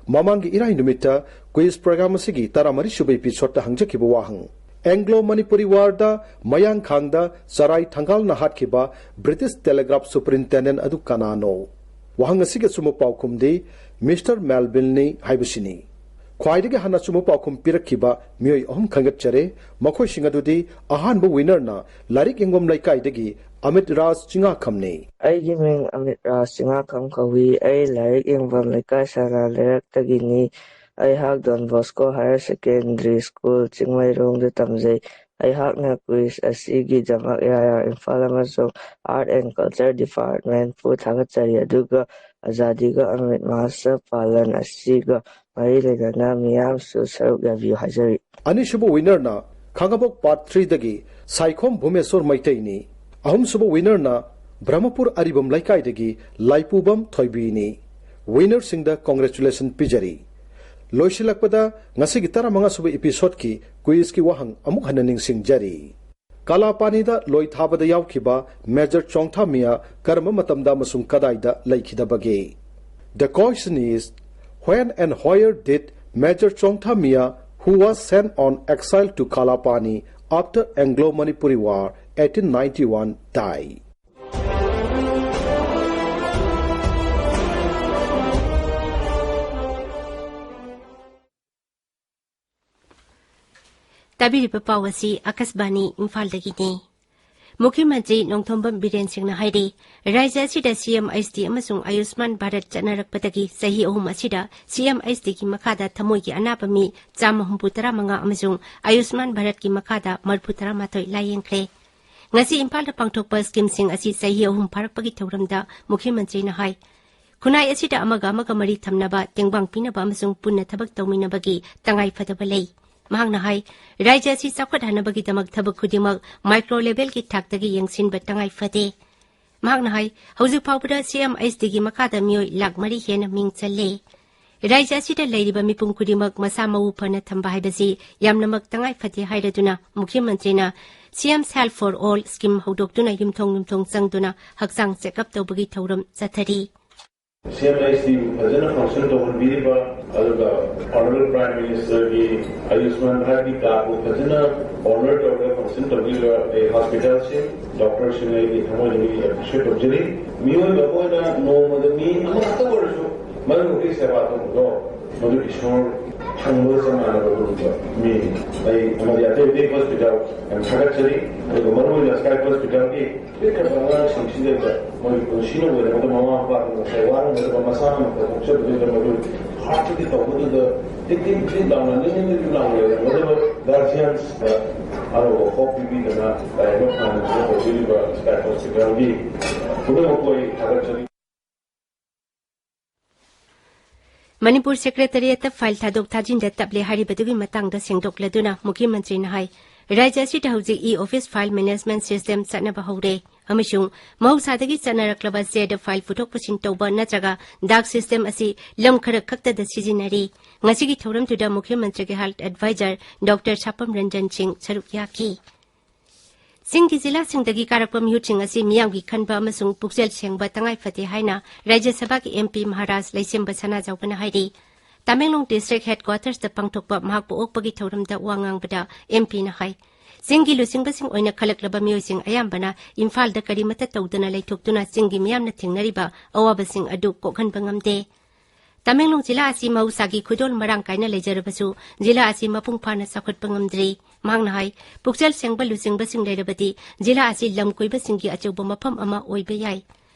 ꯃꯃꯥꯡꯒꯤ ꯏꯔꯥꯏ ꯅꯨꯃꯤꯠꯇ ꯀ꯭ꯋꯤꯖ ꯄ꯭ꯔꯣꯒ꯭ꯔꯥꯝ ꯑꯁꯤꯒꯤ ꯇꯔꯥꯃꯔꯤ ꯁꯨꯕ ꯏꯄꯤꯁꯣꯗꯇ ꯍꯪꯖꯈꯤꯕ ꯋꯥꯍꯪ, ꯑꯦꯡꯒ꯭ꯂꯣ ꯃꯅꯤꯄꯨꯔꯤ ꯋꯥꯔꯗ ꯃꯌꯥꯡꯈꯥꯡꯗ ꯆꯔꯥꯏ ꯊꯪꯒꯥꯜꯅ ꯍꯥꯠꯈꯤꯕ ꯕ꯭ꯔꯤꯇꯤꯁ ꯇꯦꯂꯤꯒ꯭ꯔꯥꯐ ꯁꯨꯄꯔꯤꯟꯇꯦꯟꯗꯦꯟ ꯑꯗꯨ ꯀꯅꯥꯅꯣ? ꯋꯥꯍꯪ ꯑꯁꯤꯒꯤ ꯑꯆꯨꯝꯕ ꯄꯥꯎꯈꯨꯝꯗꯤ ꯃꯤꯁꯇꯔ ꯃꯦꯜꯚꯤꯜꯅꯤ ꯍꯥꯏꯕꯁꯤꯅꯤ꯫ ꯈ꯭ꯋꯥꯏꯗꯒꯤ ꯍꯥꯟꯅ ꯑꯆꯨꯝꯕ ꯄꯥꯎꯈꯨꯝ ꯄꯤꯔꯛꯈꯤꯕ ꯃꯤꯑꯣꯏ ꯑꯍꯨꯝ ꯈꯟꯒꯠꯆꯔꯦ꯫ ꯃꯈꯣꯏꯁꯤꯡ ꯑꯗꯨꯗꯤ ꯑꯍꯥꯟꯕ winnerꯅ ꯂꯥꯏꯔꯤꯛ ꯌꯦꯡꯐꯝ ꯂꯩꯀꯥꯏꯗꯒꯤ ꯑꯃꯤꯠ ꯔꯥꯖ ꯆꯤꯉꯥꯈꯝꯅꯤ꯫ ꯑꯩꯒꯤ ꯃꯤꯡ ꯑꯃꯤꯠ ꯔꯥꯖ ꯆꯤꯉꯥꯈꯝ ꯀꯧꯏ꯫ ꯑꯩ ꯂꯥꯏꯔꯤꯛ ꯌꯦꯡꯐꯝ ꯂꯩꯀꯥꯏ ꯁꯅꯥ ꯂꯩꯔꯛꯇꯒꯤꯅꯤ꯫ ꯑꯩꯍꯥꯛ Don Bosco Higher Secondary School ꯆꯤꯡꯃꯩꯔꯣꯡꯗ ꯇꯝꯖꯩ꯫ ꯑꯩꯍꯥꯛꯅ quiz ꯑꯁꯤꯒꯤꯗꯃꯛ ꯑꯦ ꯑꯥꯏ ꯑꯥꯔ ꯏꯝꯐꯥꯜ ꯑꯃꯁꯨꯡ Art and Culture Departmentꯄꯨ ꯊꯥꯒꯠꯆꯔꯤ, ꯑꯗꯨꯒ ꯑꯖꯥꯗꯤꯒ ꯑꯃ꯭ꯔꯤꯠ ꯃꯍꯣꯠꯁꯕ ꯄꯥꯂꯟ ꯑꯁꯤꯒ ꯃꯔꯤ ꯂꯩꯅꯅ ꯃꯤꯌꯥꯝꯁꯨ ꯁꯔꯨꯛ ꯌꯥꯕꯤꯌꯨ ꯍꯥꯏꯖꯔꯤ꯫ ꯑꯅꯤꯁꯨꯕ winnerꯅ ꯈꯥꯉꯕꯣꯛ Part threeꯗꯒꯤ ꯁꯥꯏꯈꯣꯝ ꯚꯨꯃꯦꯁꯣꯔ ꯃꯩꯇꯩꯅꯤ꯫ ꯑꯍꯨꯝꯁꯨꯕ winnerꯅ ꯕ꯭ꯔꯍꯃꯄꯨꯔ ꯑꯔꯤꯕꯝ ꯂꯩꯀꯥꯏꯗꯒꯤ ꯂꯥꯏꯄꯨꯕꯝ ꯊꯣꯏꯕꯤꯅꯤ꯫ Winnerꯁꯤꯡꯗ congratulation ꯄꯤꯖꯔꯤ꯫ ꯂꯣꯏꯁꯤꯜꯂꯛꯄꯗ ꯉꯁꯤꯒꯤ ꯇꯔꯥꯃꯉꯥꯁꯨꯕ episodeꯀꯤ quizꯀꯤ ꯋꯥꯍꯪ ꯑꯃꯨꯛ ꯍꯟꯅ ꯅꯤꯡꯁꯤꯡꯖꯔꯤ꯫ ꯀꯥꯂꯥꯄꯥꯅꯤꯗ ꯂꯣꯏ ꯊꯥꯕꯗ ꯌꯥꯎꯈꯤꯕ Major ꯆꯣꯡꯊꯥ ꯃꯤꯌꯥ ꯀꯔꯝꯕ ꯃꯇꯝꯗ ꯑꯃꯁꯨꯡ ꯀꯗꯥꯏꯗ ꯂꯩꯈꯤꯗꯕꯒꯦ? The question is, when and where did Major Chongtha Mia, who was sent on exile to Kalapani after Anglo-Manipuri War eighteen ninety-one, die? ꯇꯥꯕꯤꯔꯤꯕ ꯄꯥꯎ ꯑꯁꯤ ꯑꯀꯥꯁꯕꯥꯅꯤ ꯏꯝꯐꯥꯜꯗꯒꯤꯅꯤ꯫ ꯃꯨꯈ꯭ꯌ ꯃꯟꯇ꯭ꯔꯤ ꯅꯣꯡꯊꯣꯝꯕꯝ ꯕꯤꯔꯦꯟ ꯁꯤꯡꯅ ꯍꯥꯏꯔꯤ, ꯔꯥꯖ꯭ꯌ ꯑꯁꯤꯗ ꯁꯤ ꯑꯦꯝ ꯑꯩꯆ ꯗꯤ ꯑꯃꯁꯨꯡ ꯑꯥꯌꯨꯁꯃꯥꯟ ꯚꯥꯔꯠ ꯆꯠꯅꯔꯛꯄꯗꯒꯤ ꯆꯍꯤ ꯑꯍꯨꯝ ꯑꯁꯤꯗ ꯁꯤ ꯑꯦꯝ ꯑꯩꯆ ꯗꯤꯒꯤ ꯃꯈꯥꯗ ꯊꯃꯣꯏꯒꯤ ꯑꯅꯥꯕ ꯃꯤ ꯆꯥꯝꯃ ꯍꯨꯝꯐꯨ ꯇꯔꯥ ꯃꯉꯥ ꯑꯃꯁꯨꯡ ꯑꯥꯌꯨꯁꯃꯥꯟ ꯚꯥꯔꯠꯀꯤ ꯃꯈꯥꯗ ꯃꯔꯤꯐꯨ ꯇꯔꯥ ꯃꯥꯊꯣꯏ ꯂꯥꯌꯦꯡꯈ꯭ꯔꯦ꯫ ꯉꯁꯤ ꯏꯝꯐꯥꯜꯗ ꯄꯥꯡꯊꯣꯛꯄ scheme ꯁꯤꯡ ꯑꯁꯤ ꯆꯍꯤ ꯑꯍꯨꯝ ꯐꯥꯔꯛꯄꯒꯤ ꯊꯧꯔꯝꯗ ꯃꯨꯈ꯭ꯌ ꯃꯟꯇ꯭ꯔꯤꯅ ꯍꯥꯏ, ꯈꯨꯟꯅꯥꯏ ꯑꯁꯤꯗ ꯑꯃꯒ ꯑꯃꯒ ꯃꯔꯤ ꯊꯝꯅꯕ, ꯇꯦꯡꯕꯥꯡ ꯄꯤꯅꯕ ꯑꯃꯁꯨꯡ ꯄꯨꯟꯅ ꯊꯕꯛ ꯇꯧꯃꯤꯟꯅꯕꯒꯤ ꯇꯉꯥꯏ ꯐꯗꯕ ꯂꯩ꯫ ꯃꯍꯥꯛꯅ ꯍꯥꯏ, ꯔꯥꯖ꯭ꯌ ꯑꯁꯤ ꯆꯥꯎꯈꯠꯍꯟꯅꯕꯒꯤꯗꯃꯛ ꯊꯕꯛ ꯈꯨꯗꯤꯡꯃꯛ micro levelꯒꯤ ꯊꯥꯛꯇꯒꯤ ꯌꯦꯡꯁꯤꯟꯕ ꯇꯉꯥꯏ ꯐꯗꯦ꯫ ꯃꯍꯥꯛꯅ ꯍꯥꯏ, ꯍꯧꯖꯤꯛ ꯐꯥꯎꯕꯗ ꯁꯤ ꯑꯦꯝ ꯑꯩꯆ ꯗꯤꯒꯤ ꯃꯈꯥꯗ ꯃꯤꯑꯣꯏ ꯂꯥꯈ ꯃꯔꯤ ꯍꯦꯟꯅ ꯃꯤꯡ ꯆꯜꯂꯦ꯫ ꯔꯥꯖ꯭ꯌ ꯑꯁꯤꯗ ꯂꯩꯔꯤꯕ ꯃꯤꯄꯨꯝ ꯈꯨꯗꯤꯡꯃꯛ ꯃꯁꯥ ꯃꯎ ꯐꯅ ꯊꯝꯕ ꯍꯥꯏꯕꯁꯤ ꯌꯥꯝꯅꯃꯛ ꯇꯉꯥꯏ ꯐꯗꯦ ꯍꯥꯏꯔꯗꯨꯅ ꯃꯨꯈ꯭ꯌ ꯃꯟꯇ꯭ꯔꯤꯅ ꯁꯤ M Health for All scheme ꯍꯧꯗꯣꯛꯇꯨꯅ ꯌꯨꯝꯊꯣꯡ ꯌꯨꯝꯊꯣꯡ ꯆꯪꯗꯨꯅ ꯍꯛꯆꯥꯡ check up ꯇꯧꯕꯒꯤ ꯊꯧꯔꯝ ꯆꯠꯊꯔꯤ꯫ ꯁꯤ ꯑꯦꯝ ꯑꯩꯆ ꯗꯤꯕꯨ ꯐꯖꯅ function ꯇꯧꯍꯟꯕꯤꯔꯤꯕ, ꯑꯗꯨꯒ Honourable Prime Ministerꯒꯤ ꯑꯌꯨꯁꯃꯥꯟ ꯚꯥꯔꯠꯀꯤ cardꯕꯨ ꯐꯖꯅ honour ꯇꯧꯔꯒ function ꯇꯧꯕꯤꯔꯤꯕ ꯑꯩ hospitalꯁꯤꯡ, doctorꯁꯤꯡ ꯑꯩꯒꯤ ꯊꯃꯣꯏꯗꯒꯤ appreciate ꯇꯧꯖꯔꯤ꯫ ꯃꯤꯑꯣꯏꯕ ꯑꯃ ꯑꯣꯏꯅ ꯅꯣꯡꯃꯗ ꯃꯤ ꯑꯃꯈꯛꯇ ꯑꯣꯏꯔꯁꯨ ꯃꯗꯨꯒꯤ ꯁꯦꯕꯥ ꯇꯧꯕꯗꯣ ꯃꯗꯨ ꯏꯁꯣꯔ ꯈꯪꯕꯒ ꯆꯞ ꯃꯥꯟꯅꯕ ꯑꯗꯨꯒꯨꯝꯕ ꯃꯤꯅꯤ꯫ ꯑꯩ ꯑꯃꯗꯤ ꯑꯇꯩ ꯑꯇꯩ ꯍꯣꯁꯄꯤꯇꯥꯜ ꯌꯥꯝ ꯊꯥꯒꯠꯆꯔꯤ꯫ ꯑꯗꯨꯒ ꯃꯔꯨꯑꯣꯏꯅ ꯁ꯭ꯀꯥꯏꯞ ꯍꯣꯁꯄꯤꯇꯥꯜꯒꯤ ꯄꯤꯛꯈ꯭ꯔꯕ ꯑꯉꯥꯡꯁꯤꯡꯁꯤꯗ ꯃꯣꯏꯒꯤ ꯄꯨꯟꯁꯤꯅ ꯑꯣꯏꯔꯒꯗꯕ ꯃꯃꯥ ꯃꯄꯥꯗꯨꯅ ꯉꯁꯥꯏ ꯋꯥꯔꯝꯒꯗꯕ ꯃꯆꯥ ꯑꯃꯈꯛ ꯄꯣꯛꯆꯕꯗꯨꯗ ꯃꯗꯨ ꯍꯥꯔꯠꯇꯒꯤ ꯇꯧꯕꯗꯨꯗ ꯇꯤꯛ ꯇꯤꯛ ꯇꯤꯛ ꯂꯥꯎꯅ ꯅꯤꯡ ꯅꯤꯡ ꯅꯤꯡ ꯂꯥꯎꯅ ꯂꯩꯔꯝꯒꯗꯕ ꯒꯥꯔꯖꯤꯌꯟꯁꯇ ꯑꯅꯧꯕ ꯍꯣꯞ ꯄꯤꯕꯤꯗꯅ ꯂꯥꯏꯌꯦꯡꯕ ꯐꯪꯍꯟꯗꯨꯅ ꯇꯧꯕꯤꯔꯤꯕ ꯁ꯭ꯀꯥꯏꯞ ꯍꯣꯁꯄꯤꯇꯥꯜꯒꯤ ꯄꯨꯝꯅꯃꯛꯄꯨ ꯑꯩ ꯊꯥꯒꯠꯆꯔꯤ꯫ ꯃꯅꯤꯄꯨꯔ ꯁꯦꯀ꯭ꯔꯦꯇꯔꯤꯌꯦꯠꯇ ꯐꯥꯏꯜ ꯊꯥꯗꯣꯛ ꯊꯥꯖꯤꯟꯗ ꯇꯞꯂꯦ ꯍꯥꯏꯔꯤꯕꯗꯨꯒꯤ ꯃꯇꯥꯡꯗ ꯁꯦꯡꯗꯣꯛꯂꯗꯨꯅ ꯃꯨꯈ꯭ꯌ ꯃꯟꯇ꯭ꯔꯤꯅ ꯍꯥꯏ, ꯔꯥꯖ꯭ꯌ ꯑꯁꯤꯗ ꯍꯧꯖꯤꯛ E office file management system ꯆꯠꯅꯕ ꯍꯧꯔꯦ ꯑꯃꯁꯨꯡ ꯃꯍꯧꯁꯥꯗꯒꯤ ꯆꯠꯅꯔꯛꯂꯕ ꯆꯦꯗ ꯐꯥꯏꯜ ꯄꯨꯊꯣꯛ ꯄꯨꯁꯤꯟ ꯇꯧꯕ ꯅꯠꯇ꯭ꯔꯒ ꯗꯥꯛ ꯁꯤꯁꯇꯦꯝ ꯑꯁꯤ ꯂꯝ ꯈꯔ ꯈꯛꯇꯗ ꯁꯤꯖꯤꯟꯅꯔꯤ꯫ ꯉꯁꯤꯒꯤ ꯊꯧꯔꯝꯗꯨꯗ ꯃꯨꯈ꯭ꯌ ꯃꯟꯇ꯭ꯔꯤꯒꯤ ꯍꯦꯜꯊ ꯑꯦꯗꯚꯥꯏꯖꯔ ꯗꯣꯛꯇꯔ ꯁꯥꯄꯝ ꯔꯟꯖꯟ ꯁꯤꯡ ꯁꯔꯨꯛ ꯌꯥꯈꯤ꯫ ꯆꯤꯡꯒꯤ ꯖꯤꯂꯥꯁꯤꯡꯗꯒꯤ ꯀꯥꯔꯛꯄ ꯃꯤꯍꯨꯠꯁꯤꯡ ꯑꯁꯤ ꯃꯤꯌꯥꯝꯒꯤ ꯈꯟꯕ ꯑꯃꯁꯨꯡ ꯄꯨꯛꯆꯦꯜ ꯁꯦꯡꯕ ꯇꯉꯥꯏ ꯐꯗꯦ ꯍꯥꯏꯅ ꯔꯥꯖ꯭ꯌ ꯁꯚꯥꯒꯤ ꯑꯦꯝ ꯄꯤ ꯃꯍꯥꯔꯥꯖ ꯂꯩꯁꯦꯝꯕ ꯁꯅꯥꯖꯥꯎꯕꯅ ꯍꯥꯏꯔꯤ꯫ ꯇꯃꯦꯡꯂꯣꯡ ꯗꯤꯁꯇ꯭ꯔꯤꯛ ꯍꯦꯗꯀ꯭ꯋꯥꯇꯔꯁꯇ ꯄꯥꯡꯊꯣꯛꯄ ꯃꯍꯥꯛꯄꯨ ꯑꯣꯛꯄꯒꯤ ꯊꯧꯔꯝꯗ ꯋꯥ ꯉꯥꯡꯕꯗ ꯑꯦꯝ ꯄꯤꯅ ꯍꯥꯏ, ꯆꯤꯡꯒꯤ ꯂꯨꯆꯤꯡꯕꯁꯤꯡ ꯑꯣꯏꯅ ꯈꯜꯂꯛꯂꯕ ꯃꯤꯑꯣꯏꯁꯤꯡ ꯑꯌꯥꯝꯕꯅ ꯏꯝꯐꯥꯜꯗ ꯀꯔꯤꯃꯠꯇ ꯇꯧꯗꯅ ꯂꯩꯊꯣꯛꯇꯨꯅ ꯆꯤꯡꯒꯤ ꯃꯤꯌꯥꯝꯅ ꯊꯦꯡꯅꯔꯤꯕ ꯑꯋꯥꯕꯁꯤꯡ ꯑꯗꯨ ꯀꯣꯛꯍꯟꯕ ꯉꯝꯗꯦ꯫ ꯇꯃꯦꯡꯂꯣꯡ ꯖꯤꯂꯥ ꯑꯁꯤ ꯃꯍꯧꯁꯥꯒꯤ ꯈꯨꯗꯣꯜ ꯃꯔꯥꯡ ꯀꯥꯏꯅ ꯂꯩꯖꯔꯕꯁꯨ ꯖꯤꯂꯥ ꯑꯁꯤ ꯃꯄꯨꯡ ꯐꯥꯅ ꯆꯥꯎꯈꯠꯄ ꯉꯝꯗ꯭ꯔꯤ꯫ ꯃꯍꯥꯛꯅ ꯍꯥꯏ, ꯄꯨꯛꯆꯦꯜ ꯁꯦꯡꯕ ꯂꯨꯆꯤꯡꯕꯁꯤꯡ ꯂꯩꯔꯕꯗꯤ ꯖꯤꯂꯥ ꯑꯁꯤ ꯂꯝ ꯀꯣꯏꯕꯁꯤꯡꯒꯤ ꯑꯆꯧꯕ ꯃꯐꯝ ꯑꯃ ꯑꯣꯏꯕ ꯌꯥꯏ꯫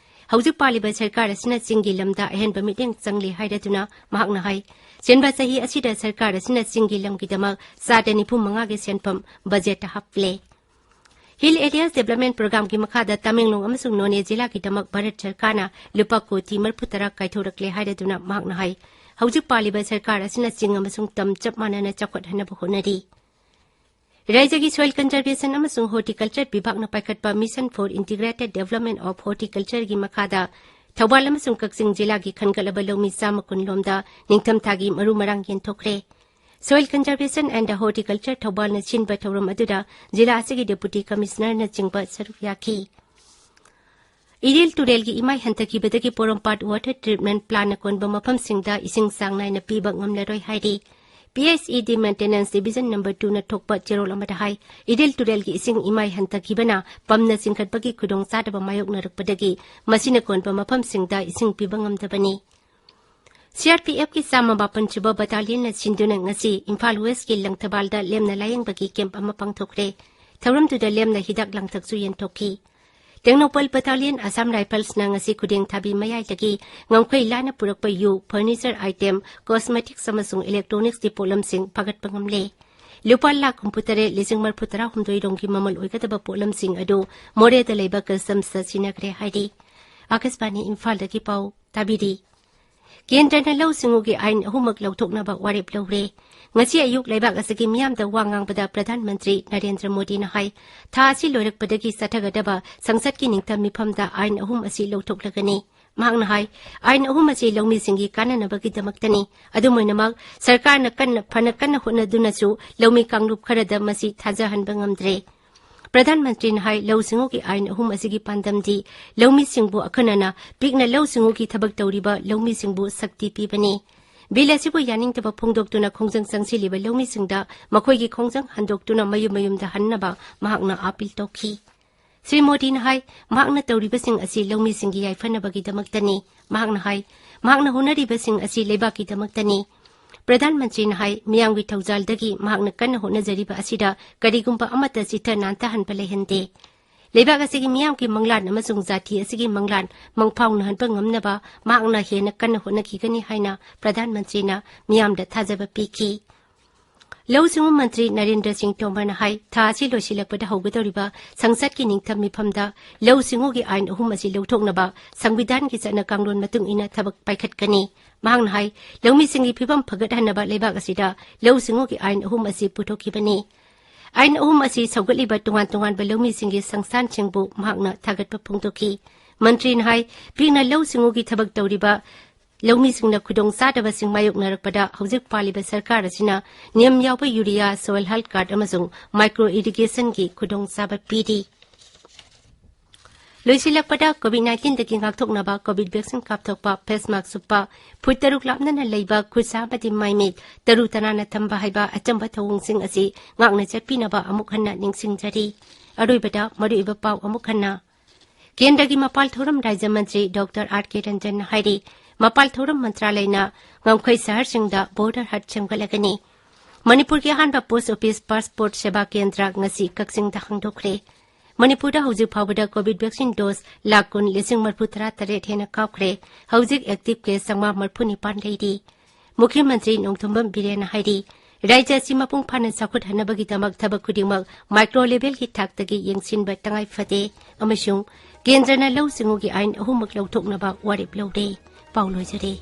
ꯍꯧꯖꯤꯛ ꯄꯥꯜꯂꯤꯕ ꯁꯔꯀꯥꯔ ꯑꯁꯤꯅ ꯆꯤꯡꯒꯤ ꯂꯝꯗ ꯑꯍꯦꯟꯕ ꯃꯤꯠꯌꯦꯡ ꯆꯪꯂꯤ ꯍꯥꯏꯔꯗꯨꯅ ꯃꯍꯥꯛꯅ ꯍꯥꯏ, ꯆꯦꯟꯕ ꯆꯍꯤ ꯑꯁꯤꯗ ꯁꯔꯀꯥꯔ ꯑꯁꯤꯅ ꯆꯤꯡꯒꯤ ꯂꯝꯒꯤꯗꯃꯛ ꯆꯥꯗ ꯅꯤꯐꯨ ꯃꯉꯥꯒꯤ ꯁꯦꯟꯐꯝ ꯕꯖꯦꯠꯇ ꯍꯥꯞꯂꯦ꯫ ꯍꯤꯜ ꯑꯦꯔꯤꯌꯥꯁ ꯗꯦꯕꯂꯞꯃꯦꯟꯠ ꯄ꯭ꯔꯣꯒ꯭ꯔꯥꯝꯒꯤ ꯃꯈꯥꯗ ꯇꯃꯦꯡꯂꯣꯡ ꯑꯃꯁꯨꯡ ꯅꯣꯅꯦ ꯖꯤꯂꯥꯒꯤꯗꯃꯛ ꯚꯥꯔꯠ ꯁꯔꯀꯥꯔꯅ ꯂꯨꯄꯥ ꯀꯣꯇꯤ ꯃꯔꯤꯐꯨ ꯇꯔꯥ ꯀꯥꯏꯊꯣꯔꯛꯂꯦ ꯍꯥꯏꯔꯗꯨꯅ ꯃꯍꯥꯛꯅ ꯍꯥꯏ, ꯍꯧꯖꯤꯛ ꯄꯥꯜꯂꯤꯕ ꯁꯔꯀꯥꯔ ꯑꯁꯤꯅ ꯆꯤꯡ ꯑꯃꯁꯨꯡ ꯇꯝ ꯆꯞ ꯃꯥꯟꯅꯅ ꯆꯥꯎꯈꯠꯍꯟꯅꯕ ꯍꯣꯠꯅꯔꯤ꯫ ꯔꯥꯖ꯭ꯌꯒꯤ ꯁꯣꯏꯜ ꯀꯟꯖꯔꯕꯦꯁꯟ ꯑꯃꯁꯨꯡ ꯍꯣꯔꯇꯤꯀꯜꯆꯔ ꯕꯤꯚꯥꯒꯅ ꯄꯥꯏꯈꯠꯄ Mission for Integrated Development of Horticultureꯒꯤ ꯃꯈꯥꯗ ꯊꯧꯕꯥꯜ ꯑꯃꯁꯨꯡ ꯀꯛꯆꯤꯡ ꯖꯤꯂꯥꯒꯤ ꯈꯟꯒꯠꯂꯕ ꯂꯧꯃꯤ ꯆꯥꯝꯃ ꯀꯨꯟ ꯂꯣꯝꯗ ꯅꯤꯡꯊꯝꯊꯥꯒꯤ ꯃꯔꯨ ꯃꯔꯥꯡ ꯌꯦꯟꯊꯣꯛꯈ꯭ꯔꯦ꯫ Soil Conservation and Horticulture ꯊꯧꯕꯥꯜꯅ ꯁꯤꯟꯕ ꯊꯧꯔꯝ ꯑꯗꯨꯗ ꯖꯤꯂꯥ ꯑꯁꯤꯒꯤ ꯗꯦꯄꯨꯇꯤ ꯀꯃꯤꯁꯅꯔꯅꯆꯤꯡꯕ ꯁꯔꯨꯛ ꯌꯥꯈꯤ꯫ ꯏꯔꯤꯜ ꯇꯨꯔꯦꯜꯒꯤ ꯏꯃꯥꯏ ꯍꯟꯊꯈꯤꯕꯗꯒꯤ ꯄꯣꯔꯣꯝꯄꯥꯠ ꯋꯥꯇꯔ ꯇ꯭ꯔꯤꯠꯃꯦꯟꯠ ꯄ꯭ꯂꯥꯟꯅ ꯀꯣꯟꯕ ꯃꯐꯝꯁꯤꯡꯗ ꯏꯁꯤꯡ ꯆꯥꯡ ꯅꯥꯏꯅ ꯄꯤꯕ ꯉꯝꯂꯔꯣꯏ ꯍꯥꯏꯔꯤ꯫ ꯄꯤ ꯑꯩꯆ ꯏ ꯗꯤ ꯃꯦꯟꯇꯦꯅꯦꯟꯁ ꯗꯤꯕꯤꯖꯟ ꯅꯝꯕꯔ ꯇꯨꯅ ꯊꯣꯛꯄ ꯆꯦꯔꯣꯜ ꯑꯃꯗ ꯍꯥꯏ, ꯏꯔꯤꯜ ꯇꯨꯔꯦꯜꯒꯤ ꯏꯁꯤꯡ ꯏꯃꯥꯏ ꯍꯟꯊꯈꯤꯕꯅ ꯄꯝꯅ ꯆꯤꯡꯈꯠꯄꯒꯤ ꯈꯨꯗꯣꯡꯆꯥꯗꯕ ꯃꯥꯌꯣꯛꯅꯔꯛꯄꯗꯒꯤ ꯃꯁꯤꯅ ꯀꯣꯟꯕ ꯃꯐꯝꯁꯤꯡꯗ ꯏꯁꯤꯡ ꯄꯤꯕ ꯉꯝꯗꯕꯅꯤ꯫ ꯁꯤ ꯑꯥꯔ ꯄꯤ ꯑꯦꯐꯀꯤ ꯆꯥꯝꯃ ꯃꯥꯄꯟ ꯁꯨꯕ ꯕꯇꯥꯂꯤꯌꯟꯅ ꯁꯤꯟꯗꯨꯅ ꯉꯁꯤ ꯏꯝꯐꯥꯜ ꯋꯦꯁꯀꯤ ꯂꯪꯊꯕꯥꯜꯗ ꯂꯦꯝꯅ ꯂꯥꯌꯦꯡꯕꯒꯤ ꯀꯦꯝꯞ ꯑꯃ ꯄꯥꯡꯊꯣꯛꯈ꯭ꯔꯦ꯫ ꯊꯧꯔꯝꯗꯨꯗ ꯂꯦꯝꯅ ꯍꯤꯗꯥꯛ ꯂꯥꯡꯊꯛꯁꯨ ꯌꯦꯟꯊꯣꯛꯈꯤ꯫ ꯇꯦꯡꯅꯧꯄꯜ ꯕꯇꯥꯂꯤꯌꯟ ꯑꯁꯥꯝ ꯔꯥꯏꯐꯜꯁꯅ ꯉꯁꯤ ꯈꯨꯗꯦꯡ ꯊꯥꯕꯤ ꯃꯌꯥꯏꯗꯒꯤ ꯉꯝꯈꯩ ꯂꯥꯟꯅ ꯄꯨꯔꯛꯄ ꯌꯨ, ꯐꯔꯅꯤꯆꯔ ꯑꯥꯏꯇꯦꯝ, ꯀꯣꯁꯃꯦꯇꯤꯛꯁ ꯑꯃꯁꯨꯡ ꯏꯂꯦꯛꯇ꯭ꯔꯣꯅꯤꯛꯁꯀꯤ ꯄꯣꯠꯂꯝꯁꯤꯡ ꯐꯥꯒꯠꯄ ꯉꯝꯂꯦ꯫ ꯂꯨꯄꯥ ꯂꯥꯈ ꯍꯨꯝꯐꯨꯇꯔꯦꯠ ꯂꯤꯁꯤꯡ ꯃꯔꯤꯐꯨ ꯇꯔꯥꯍꯨꯝꯗꯣꯏ ꯔꯣꯝꯒꯤ ꯃꯃꯜ ꯑꯣꯏꯒꯗꯕ ꯄꯣꯠꯂꯝꯁꯤꯡ ꯑꯗꯨ ꯃꯣꯔꯦꯗ ꯂꯩꯕ ꯀꯁꯇꯝꯁꯇ ꯁꯤꯟꯅꯈ꯭ꯔꯦ ꯍꯥꯏꯔꯤ꯫ ꯑꯥꯀꯥꯁꯕꯥꯅꯤ ꯏꯝꯐꯥꯜꯗꯒꯤ ꯄꯥꯎ ꯇꯥꯕꯤꯔꯤ꯫ ꯀꯦꯟꯗ꯭ꯔꯅ ꯂꯧꯎ ꯁꯤꯡꯎꯒꯤ ꯑꯥꯏꯟ ꯑꯍꯨꯝꯃꯛ ꯂꯧꯊꯣꯛꯅꯕ ꯋꯥꯔꯦꯞ ꯂꯧꯔꯦ꯫ ꯉꯁꯤ ꯑꯌꯨꯛ ꯂꯩꯕꯥꯛ ꯑꯁꯤꯒꯤ ꯃꯤꯌꯥꯝꯗ ꯋꯥ ꯉꯥꯡꯕꯗ ꯄ꯭ꯔꯙꯥꯟ ꯃꯟꯇ꯭ꯔꯤ ꯅꯔꯦꯟꯗ꯭ꯔ ꯃꯣꯗꯤꯅ ꯍꯥꯏ, ꯊꯥ ꯑꯁꯤ ꯂꯣꯏꯔꯛꯄꯗꯒꯤ ꯆꯠꯊꯒꯗꯕ ꯁꯪꯁꯠꯀꯤ ꯅꯤꯡꯇꯝ ꯃꯤꯐꯝꯗ ꯑꯥꯏꯟ ꯑꯍꯨꯝ ꯑꯁꯤ ꯂꯧꯊꯣꯛꯂꯒꯅꯤ꯫ ꯃꯍꯥꯛꯅ ꯍꯥꯏ, ꯑꯥꯏꯟ ꯑꯍꯨꯝ ꯑꯁꯤ ꯂꯧꯃꯤꯁꯤꯡꯒꯤ ꯀꯥꯟꯅꯅꯕꯒꯤꯗꯃꯛꯇꯅꯤ꯫ ꯑꯗꯨꯝ ꯑꯣꯏꯅꯃꯛ, ꯁꯔꯀꯥꯔꯅ ꯀꯟꯅ, ꯐꯅ ꯀꯟꯅ ꯍꯣꯠꯅꯗꯨꯅꯁꯨ ꯂꯧꯃꯤ ꯀꯥꯡꯂꯨꯞ ꯈꯔꯗ ꯃꯁꯤ ꯊꯥꯖꯍꯟꯕ ꯉꯝꯗ꯭ꯔꯦ꯫ ꯄ꯭ꯔꯙꯥꯟ ꯃꯟꯇ꯭ꯔꯤꯅ ꯍꯥꯏ, ꯂꯧꯎ ꯁꯤꯡꯎꯒꯤ ꯑꯥꯏꯟ ꯑꯍꯨꯝ ꯑꯁꯤꯒꯤ ꯄꯥꯟꯗꯝꯗꯤ ꯂꯧꯃꯤꯁꯤꯡꯕꯨ, ꯑꯈꯟꯅꯅ ꯄꯤꯛꯅ ꯂꯧꯎ ꯁꯤꯡꯎꯒꯤ ꯊꯕꯛ ꯇꯧꯔꯤꯕ ꯂꯧꯃꯤꯁꯤꯡꯕꯨ ꯁꯛꯇꯤ ꯄꯤꯕꯅꯤ꯫ ꯕꯤꯜ ꯑꯁꯤꯕꯨ ꯌꯥꯅꯤꯡꯗꯕ ꯐꯣꯡꯗꯣꯛꯇꯨꯅ ꯈꯣꯡꯖꯪ ꯆꯪꯁꯤꯜꯂꯤꯕ ꯂꯧꯃꯤꯁꯤꯡꯗ ꯃꯈꯣꯏꯒꯤ ꯈꯣꯡꯖꯪ ꯍꯟꯗꯣꯛꯇꯨꯅ ꯃꯌꯨꯝ ꯃꯌꯨꯝꯗ ꯍꯟꯅꯕ ꯃꯍꯥꯛꯅ ꯑꯥꯄꯤꯜ ꯇꯧꯈꯤ꯫ ꯁ꯭ꯔꯤ ꯃꯣꯗꯤꯅ ꯍꯥꯏ, ꯃꯍꯥꯛꯅ ꯇꯧꯔꯤꯕꯁꯤꯡ ꯑꯁꯤ ꯂꯧꯃꯤꯁꯤꯡꯒꯤ ꯌꯥꯏꯐꯅꯕꯒꯤꯗꯃꯛꯇꯅꯤ꯫ ꯃꯍꯥꯛꯅ ꯍꯥꯏ, ꯃꯍꯥꯛꯅ ꯍꯣꯠꯅꯔꯤꯕꯁꯤꯡ ꯑꯁꯤ ꯂꯩꯕꯥꯛꯀꯤꯗꯃꯛꯇꯅꯤ꯫ ꯄ꯭ꯔꯙꯥꯟ ꯃꯟꯇ꯭ꯔꯤꯅ ꯍꯥꯏ, ꯃꯤꯌꯥꯝꯒꯤ ꯊꯧꯖꯥꯜꯗꯒꯤ ꯃꯍꯥꯛꯅ ꯀꯟꯅ ꯍꯣꯠꯅꯖꯔꯤꯕ ꯑꯁꯤꯗ ꯀꯔꯤꯒꯨꯝꯕ ꯑꯃꯠꯇ ꯆꯤꯠꯊ ꯅꯥꯟꯊꯍꯟꯕ ꯂꯩꯍꯟꯗꯦ꯫ ꯂꯩꯕꯥꯛ ꯑꯁꯤꯒꯤ ꯃꯤꯌꯥꯝꯒꯤ ꯃꯪꯂꯥꯟ ꯑꯃꯁꯨꯡ ꯖꯥꯇꯤ ꯑꯁꯤꯒꯤ ꯃꯪꯂꯥꯟ ꯃꯪꯐꯥꯎꯅꯍꯟꯕ ꯉꯝꯅꯕ ꯃꯍꯥꯛꯅ ꯍꯦꯟꯅ ꯀꯟꯅ ꯍꯣꯠꯅꯈꯤꯒꯅꯤ ꯍꯥꯏꯅ ꯄ꯭ꯔꯙꯥꯟ ꯃꯟꯇ꯭ꯔꯤꯅ ꯃꯤꯌꯥꯝꯗ ꯊꯥꯖꯕ ꯄꯤꯈꯤ꯫ ꯂꯧꯎ ꯁꯤꯡꯎ ꯃꯟꯇ꯭ꯔꯤ ꯅꯔꯦꯟꯗ꯭ꯔ ꯁꯤꯡ ꯇꯣꯃꯔꯅ ꯍꯥꯏ, ꯊꯥ ꯑꯁꯤ ꯂꯣꯏꯁꯤꯜꯂꯛꯄꯗ ꯍꯧꯒꯗꯧꯔꯤꯕ ꯁꯪꯁꯠꯀꯤ ꯅꯤꯡꯊꯝ ꯃꯤꯐꯝꯗ ꯂꯧꯎ ꯁꯤꯡꯎꯒꯤ ꯑꯥꯏꯟ ꯑꯍꯨꯝ ꯑꯁꯤ ꯂꯧꯊꯣꯛꯅꯕ ꯁꯪꯕꯤꯙꯥꯟꯒꯤ ꯆꯠꯅ ꯀꯥꯡꯂꯣꯟ ꯃꯇꯨꯡ ꯏꯟꯅ ꯊꯕꯛ ꯄꯥꯏꯈꯠꯀꯅꯤ꯫ ꯃꯍꯥꯛꯅ ꯍꯥꯏ, ꯂꯧꯃꯤꯁꯤꯡꯒꯤ ꯐꯤꯕꯝ ꯐꯒꯠꯍꯟꯅꯕ ꯂꯩꯕꯥꯛ ꯑꯁꯤꯗ ꯂꯧꯎ ꯁꯤꯡꯎꯒꯤ ꯑꯥꯏꯟ ꯑꯍꯨꯝ ꯑꯁꯤ ꯄꯨꯊꯣꯛꯈꯤꯕꯅꯤ꯫ ꯑꯥꯏꯟ ꯑꯍꯨꯝ ꯑꯁꯤ ꯁꯧꯒꯠꯂꯤꯕ ꯇꯣꯉꯥꯟ ꯇꯣꯉꯥꯟꯕ ꯂꯧꯃꯤꯁꯤꯡꯒꯤ ꯁꯪꯁꯊꯥꯟꯁꯤꯡꯕꯨ ꯃꯍꯥꯛꯅ ꯊꯥꯒꯠꯄ ꯐꯣꯡꯗꯣꯛꯈꯤ꯫ ꯃꯟꯇ꯭ꯔꯤꯅ ꯍꯥꯏ, ꯄꯤꯛꯅ ꯂꯧꯎ ꯁꯤꯡꯎꯒꯤ ꯊꯕꯛ ꯇꯧꯔꯤꯕ ꯂꯧꯃꯤꯁꯤꯡꯅ ꯈꯨꯗꯣꯡ ꯆꯥꯗꯕꯁꯤꯡ ꯃꯥꯌꯣꯛꯅꯔꯛꯄꯗ ꯍꯧꯖꯤꯛ ꯄꯥꯜꯂꯤꯕ ꯁꯔꯀꯥꯔ ꯑꯁꯤꯅ ꯅꯤꯌꯝ ꯌꯥꯎꯕ ꯌꯨꯔꯤꯌꯥ, ꯁꯣꯏꯜ ꯍꯦꯜꯊ ꯀꯥꯔꯗ ꯑꯃꯁꯨꯡ ꯃꯥꯏꯀ꯭ꯔꯣ ꯏꯔꯤꯒꯦꯁꯟꯒꯤ ꯈꯨꯗꯣꯡꯆꯥꯕ ꯄꯤꯔꯤ꯫ ꯂꯣꯏꯁꯤꯜꯂꯛꯄꯗ, ꯀꯣꯚꯤꯗ ꯅꯥꯏꯟꯇꯤꯟꯗꯒꯤ ꯉꯥꯛꯊꯣꯛꯅꯕ ꯀꯣꯚꯤꯗ ꯚꯦꯛꯁꯤꯟ ꯀꯥꯞꯊꯣꯛꯄ, ꯐꯦꯁ ꯃꯥꯛꯁ ꯎꯞꯄ, ꯐꯨꯠ ꯇꯔꯨꯛ ꯂꯥꯞꯅꯅ ꯂꯩꯕ, ꯈꯨꯠ ꯁꯥ ꯑꯃꯗꯤ ꯃꯥꯏ ꯃꯤꯠ ꯇꯔꯨ ꯇꯅꯥꯟꯅ ꯊꯝꯕ ꯍꯥꯏꯕ ꯑꯆꯝꯕ ꯊꯧꯑꯣꯡꯁꯤꯡ ꯑꯁꯤ ꯉꯥꯛꯅ ꯆꯠꯄꯤꯅꯕ ꯑꯃꯨꯛ ꯍꯟꯅ ꯅꯤꯡꯁꯤꯡꯖꯔꯤ꯫ ꯑꯔꯣꯏꯕꯗ ꯃꯔꯨꯑꯣꯏꯕ ꯄꯥꯎ ꯑꯃꯨꯛ ꯍꯟꯅ꯫ ꯀꯦꯟꯗ꯭ꯔꯒꯤ ꯃꯄꯥꯜ ꯊꯧꯔꯝ ꯔꯥꯖ꯭ꯌ ꯃꯟꯇ꯭ꯔꯤ ꯗꯣꯛꯇꯔ ꯑꯥꯔ ꯀꯦ ꯔꯟꯖꯟꯅ ꯍꯥꯏꯔꯤ, ꯃꯄꯥꯜ ꯊꯧꯔꯝ ꯃꯟꯇ꯭ꯔꯥꯂꯌꯅ ꯉꯝꯈꯩ ꯁꯍꯔꯁꯤꯡꯗ ꯕꯣꯔꯗꯔ ꯍꯠ ꯁꯦꯝꯒꯠꯂꯒꯅꯤ꯫ ꯃꯅꯤꯄꯨꯔꯒꯤ ꯑꯍꯥꯟꯕ ꯄꯣꯁ ꯑꯣꯐꯤꯁ ꯄꯥꯁꯄꯣꯔꯠ ꯁꯦꯕꯥ ꯀꯦꯟꯗ꯭ꯔ ꯉꯁꯤ ꯀꯛꯆꯤꯡꯗ ꯍꯥꯡꯗꯣꯛꯈ꯭ꯔꯦ꯫ ꯃꯅꯤꯄꯨꯔꯗ ꯍꯧꯖꯤꯛ ꯐꯥꯎꯕꯗ ꯀꯣꯚꯤꯗ ꯚꯦꯛꯁꯤꯟ ꯗꯣꯁ ꯂꯥꯈ ꯀꯨꯟ ꯂꯤꯁꯤꯡ ꯃꯔꯤꯐꯨ ꯇꯔꯥ ꯇꯔꯦꯠ ꯍꯦꯟꯅ ꯀꯥꯞꯈ꯭ꯔꯦ꯫ ꯍꯧꯖꯤꯛ ꯑꯦꯛꯇꯤꯚ ꯀꯦꯁ ꯆꯥꯝꯃꯉꯥ ꯃꯔꯤꯐꯨ ꯅꯤꯄꯥꯟ ꯂꯩꯔꯤ꯫ ꯃꯨꯈ꯭ꯌ ꯃꯟꯇ꯭ꯔꯤ ꯅꯣꯡꯊꯣꯝꯕꯝ ꯕꯤꯔꯦꯟꯅ ꯍꯥꯏꯔꯤ, ꯔꯥꯖ꯭ꯌ ꯑꯁꯤ ꯃꯄꯨꯡ ꯐꯥꯅ ꯆꯥꯎꯈꯠꯍꯟꯅꯕꯒꯤꯗꯃꯛ ꯊꯕꯛ ꯈꯨꯗꯤꯡꯃꯛ ꯃꯥꯏꯀ꯭ꯔꯣ ꯂꯦꯚꯦꯜꯒꯤ ꯊꯥꯛꯇꯒꯤ ꯌꯦꯡꯁꯤꯟꯕ ꯇꯉꯥꯏ ꯐꯗꯦ ꯑꯃꯁꯨꯡ ꯀꯦꯟꯗ꯭ꯔꯅ ꯂꯧꯎ ꯁꯤꯡꯎꯒꯤ ꯑꯥꯏꯟ ꯑꯍꯨꯝꯃꯛ ꯂꯧꯊꯣꯛꯅꯕ ꯋꯥꯔꯦꯞ ꯂꯧꯔꯦ꯫ ꯄꯥꯎ ꯂꯣꯏꯖꯔꯦ꯫